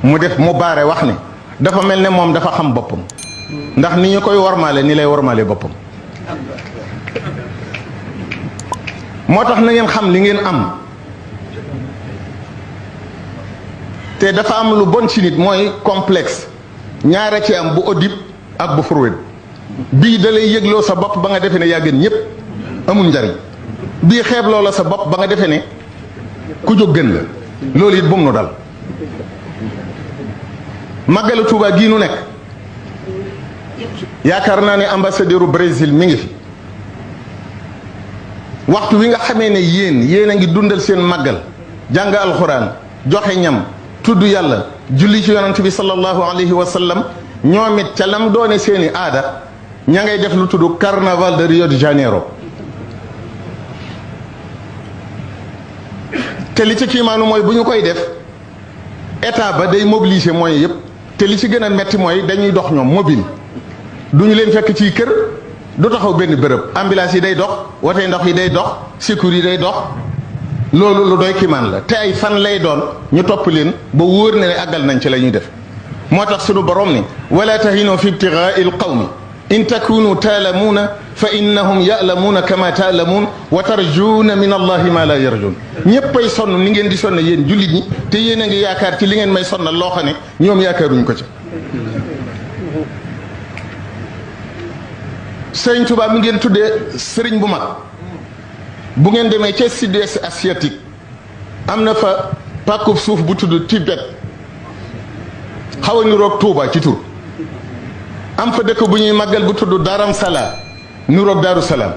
mu def mu baare wax ne dafa mel ne moom dafa xam boppam ndax ni ñu koy wormaale ni lay wormaale boppam moo tax na ngeen xam li ngeen am te dafa am lu bon ci nit mooy complexe ñaara ci am bu audible ak bu fruit bii da lay yëgloo sa bopp ba nga defee ne yaa gën ñëpp amul njariñ bii xeebloo la sa bopp ba nga defee ne ku jóg gën la loolu it bu mu nu dal màggalu Tuuba gii nu nekk yaakaar naa ne ambassadeur u Brésil mi ngi fi waxtu wi nga xamee ne yéen a ngi dundal seen màggal jàng alxuraan joxe ñam tudd yàlla julli ci yonent bi sallallahu alayhi wa sallam ñoom it ca lam doone seeni aada ña ngay def lu tudd carnaval de Rio de Janeiro te li ci kiimaanu mooy bu ñu koy def état ba day mobiliser moyens yëpp te li ci gën a metti mooy dañuy dox ñoom mobile du ñu leen fekk ci kër du taxaw benn bërëb ambulance yi day dox wote ndox yi day dox secours yi day dox loolu lu doy kiimaan la te ay fan lay doon ñu topp leen ba wóor na ne àggal nañ ci la ñuy def moo tax sunu borom ni wala tahinu fi ibtigaai alqawmi in takunu taalamuuna fa innahum ya'lamuuna kama taalamuun wa tarjuuna min allahi ma la yarjuun ñëppay sonn ni ngeen di sonn yéen jullit ñi te yéen a ngi yaakaar ci li ngeen may sonnal loo xam ne ñoom yaakaaruñ ko ci Sëriñ Tuubaa mi ngeen tuddee sëriñ bu mag bu ngeen demee ca sud-est asiatique am na fa pàkkub suuf bu tudd Tibet xaw a niroog Tuuba ci tur am fa dëkk bu ñuy màggal bu tudd Daram Sala niroog Daaru Salaam